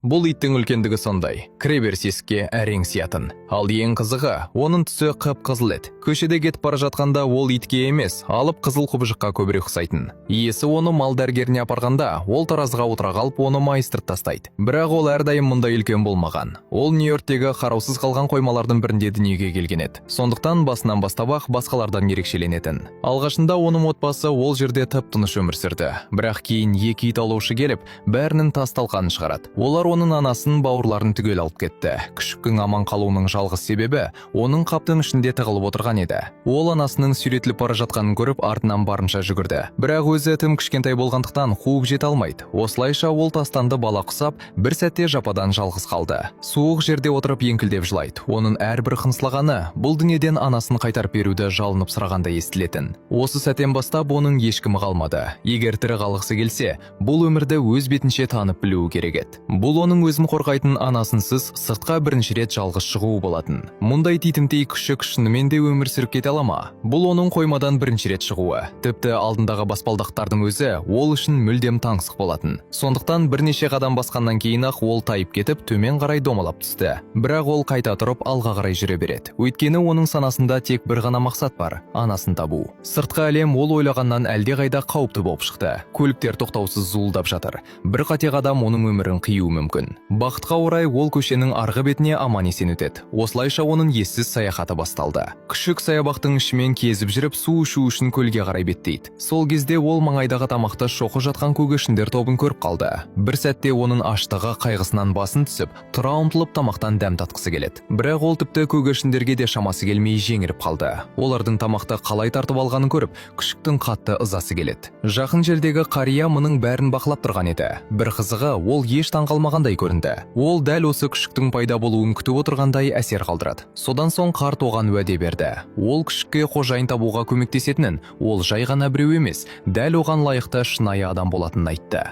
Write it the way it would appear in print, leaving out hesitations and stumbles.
Бұл иттің үлкендігі сондай, кіреберіс есікке әрең сиятын. Ал ең қызығы, оның түсі қып-қызыл еді. Көшеде кетіп бара жатқанда ол итке емес, алып қызыл құбыжыққа көбірек ұқсайтын. Иесі оны мал дәрігеріне апарғанда, ол таразыға отыра қалып, оны майыстырып тастайды. Бірақ ол әрдайым мұндай үлкен болмаған. Ол Нью-Йорктегі қараусыз қалған қоймалардың бірінде дүниеге келген еді. Сондықтан басынан бастап-ақ басқалардан ерекшеленетін. Алғашында оның отбасы ол жерде тып-тыныш өмір сүрді. Бірақ кейін екі ит аулаушы келіп, бәрінің тас талқанын шығарады. Олар оның анасын, бауырларын түгел алып кетті. Күшіктің аман қалуының жалғыз себебі оның қаптың ішінде тығылып отырған еді. Ол анасының сүйретіліп бара жатқанын көріп, артынан барынша жүгірді. Бірақ өзі тым кішкентай болғандықтан, қуып жете алмайды. Осылайша ол тастанды бала құсап, бір сәтте жападан жалғыз қалды. Суық жерде отырып еңкілдеп жылайды. Оның әрбір қыңсылағаны бұл дүниеден анасын қайтарып беруді жалынып сұрағандай естілетін. Осы сәттен бастап оның ешкімі қалмады. Егер тірі қалғысы келсе, бұл өмірді өз бетінше танып білуі керек еді. Бұл оның өзін қорғайтын анасынсыз сыртқа бірінші рет жалғыз шығуы болатын. Мұндай титімдей күшік шынымен де өмір сүріп кете ала ма? Бұл оның қоймадан бірінші рет шығуы. Тіпті алдындағы баспалдақтардың өзі ол үшін мүлдем таңсық болатын. Сондықтан бірнеше қадам басқаннан кейін ақ ол тайып кетіп, төмен қарай домалап түсті. Бірақ ол қайта тұрып, алға қарай жүре береді. Өйткені оның санасында тек бір ғана мақсат бар: анасын табу. Сыртқы әлем ол ойлағаннан әлдеқайда қауіпті болып шықты. Көліктер тоқтаусыз зуылдап жатыр. Бір қате қадам оның өмірін қиюы мүмкін. Бақытқа орай, ол көшенің арғы бетіне аман есен өтеді. Осылайша оның ессіз саяхаты басталды. Күшік саябақтың ішімен кезіп жүріп, су ішу үшін көлге қарай беттейді. Сол кезде ол маңайдағы тамақты шоқы жатқан көгершіндер тобын көріп қалды. Бір сәтте оның аштығы қайғысынан басын түсіп, тұра ұмтылып, тамақтан дәм татқысы келеді. Бірақ ол тіпті көгершіндерге де шамасы келмей, жеңіліп қалды. Олардың тамақты қалай тартып алғанын көріп, күшіктің қатты ызасы келеді. Жақын жердегі қария мұның бәрін бақылап тұрған еді. Бір қызығы, ол еш таңғалмағандай көрінді. Ол дәл осы күшіктің пайда болуын күтіп отырғандай әсер қалдырады. Содан соң қарт оған уәде берді: ол күшікке қожайын табуға көмектесетінін, ол жай ғана біреу емес, дәл оған лайықты шынайы адам болатынын айтты.